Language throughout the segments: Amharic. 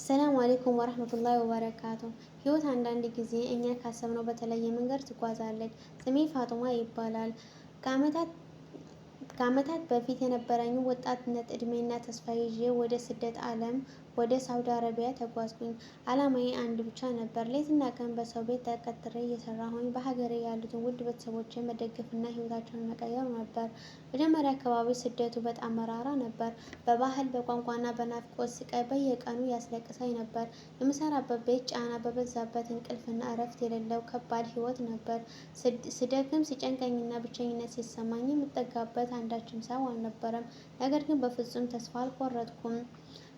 ሰላም አለይኩም ወረህመቱላሂ ወበረካቱ። ህይወት አንዳንድ ጊዜ እኛ ካሰብነው በተለየ መንገድ ትጓዛለች። ስሜ ፋጡማ ይባላል። ከዓመታት በፊት የነበረኝ ወጣትነት እድሜና ተስፋ ይዤ ወደ ስደት ዓለም ወደ ሳውዲ አረቢያ ተጓዝኩኝ። ዓላማዬ አንድ ብቻ ነበር። ሌትና ቀን በሰው ቤት ተቀጥሬ እየሰራሁኝ በሀገሬ ያሉትን ውድ ቤተሰቦቼን መደገፍና ህይወታቸውን መቀየር ነበር። መጀመሪያ አካባቢ ስደቱ በጣም መራራ ነበር። በባህል በቋንቋና በናፍቆት ስቃይ በየቀኑ ያስለቅሰኝ ነበር። የምሰራበት ቤት ጫና በበዛበት እንቅልፍና እረፍት የሌለው ከባድ ህይወት ነበር። ስደክም ሲጨንቀኝና ብቸኝነት ሲሰማኝ የምጠጋበት አንዳችም ሰው አልነበረም። ነገር ግን በፍጹም ተስፋ አልቆረጥኩም።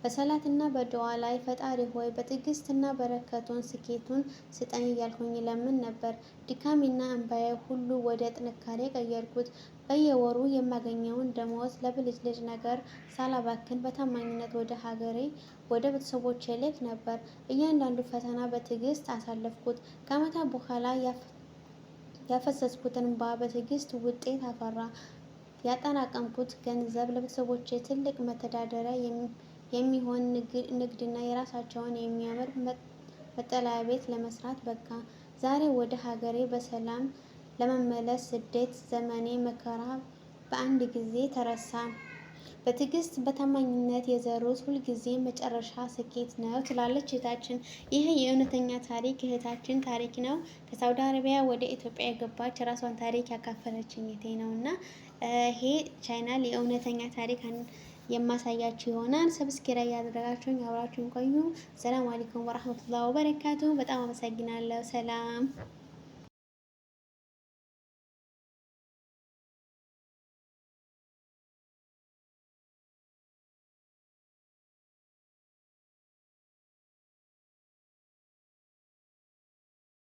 በሰላትና በዱዓ ላይ ፈጣሪ ሆይ በትዕግስትና በረከቱን ስኬቱን ስጠኝ እያልኩኝ ለምን ነበር። ድካሜና እንባዬ ሁሉ ወደ ጥንካሬ ቀየርኩት። በየወሩ የማገኘውን ደመወዝ ለብልጭልጭ ነገር ሳላባክን በታማኝነት ወደ ሀገሬ ወደ ቤተሰቦቼ ልክ ነበር። እያንዳንዱ ፈተና በትዕግስት አሳለፍኩት። ከዓመታት በኋላ ያፈሰስኩትን እንባ በትዕግስት ውጤት አፈራ። ያጠራቀምኩት ገንዘብ ለቤተሰቦቼ ትልቅ መተዳደሪያ የሚሆን ንግድና የራሳቸውን የሚያምር መጠለያ ቤት ለመስራት በቃ። ዛሬ ወደ ሀገሬ በሰላም ለመመለስ ስደት ዘመኔ መከራ በአንድ ጊዜ ተረሳ። በትዕግስት በታማኝነት የዘሩት ሁልጊዜ መጨረሻ ስኬት ነው ትላለች እህታችን። ይህ የእውነተኛ ታሪክ እህታችን ታሪክ ነው። ከሳውዲ አረቢያ ወደ ኢትዮጵያ የገባች ራሷን ታሪክ ያካፈለችኝ እህቴ ነው እና ይሄ ቻናል የእውነተኛ ታሪክ የማሳያችሁ ይሆናል። Subscribe ያደረጋችሁኝ አብራችሁን ቆዩ። ሰላም አለይኩም ወራህመቱላሂ ወበረካቱ። በጣም አመሰግናለሁ። ሰላም።